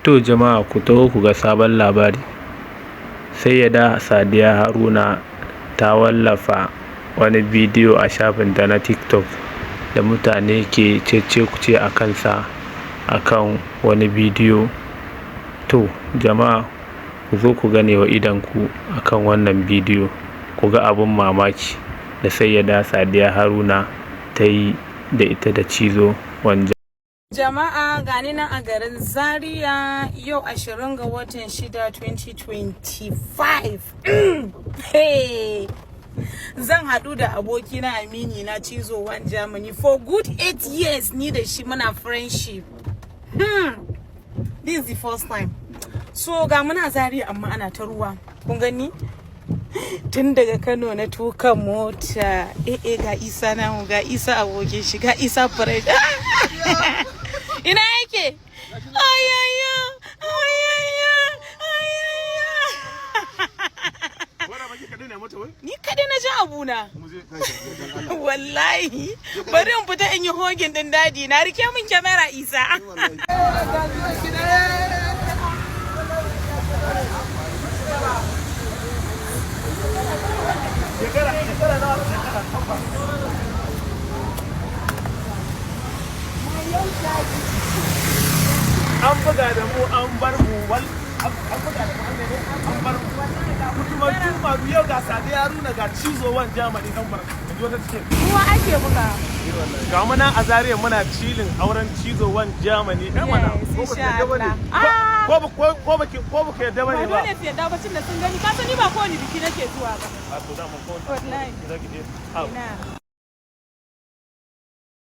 To jama'a, ku taho ku ga sabon labari. Sayyada Sadiya Haruna ta wallafa wani bidiyo a shafinta na TikTok da mutane ke cece-kuce a kansa a kan wani bidiyo. To jama'a, ku zo ku gane wa idonku a kan wannan bidiyo, ku ga abin mamaki da Sayyada Sadiya Haruna ta yi da ita da Cizo Wanjan. Jama'a, gani nan a garin Zaria yau 20 ga watan 6 2025. Hey! Zan haɗu da abokina, amini na, Cizo One Germany. For good 8 years ni da shi muna friendship. This is the first time. So ga muna Zaria, amma ana ta ruwa. Kun gani? Tun daga Kano na tuka mota. Eh eh, ga Isa namu, ga Isa abokin shi, ga Isa Fresh. Ina yake? Ayaya, ayaya, ayaya. Ni kadai na ji abuna. Wallahi. Bari in fita in yi hugging din daddy. Na rike min kyamara, Isa. An buga da mu, an bar mu, wal an buga da mu, an ne an bar mu kuma tuma. Yau ga Sadiya Haruna, ga Cizo Wan Germany dan bar ji wata cikin Ruwa ake buga. Ga mu nan a Zaria muna chilling, auren Cizo Wan Germany eh mana. Yes, Ko ba ki insha yadda bane? Allah. Ah! Ko ba ki yadda bane Ba ba? dole su yadda ba, tunda sun gani. Ka sani, ba kowane biki nake zuwa ba. A to da mun ko Wallahi. zaki je. Ah. Ina.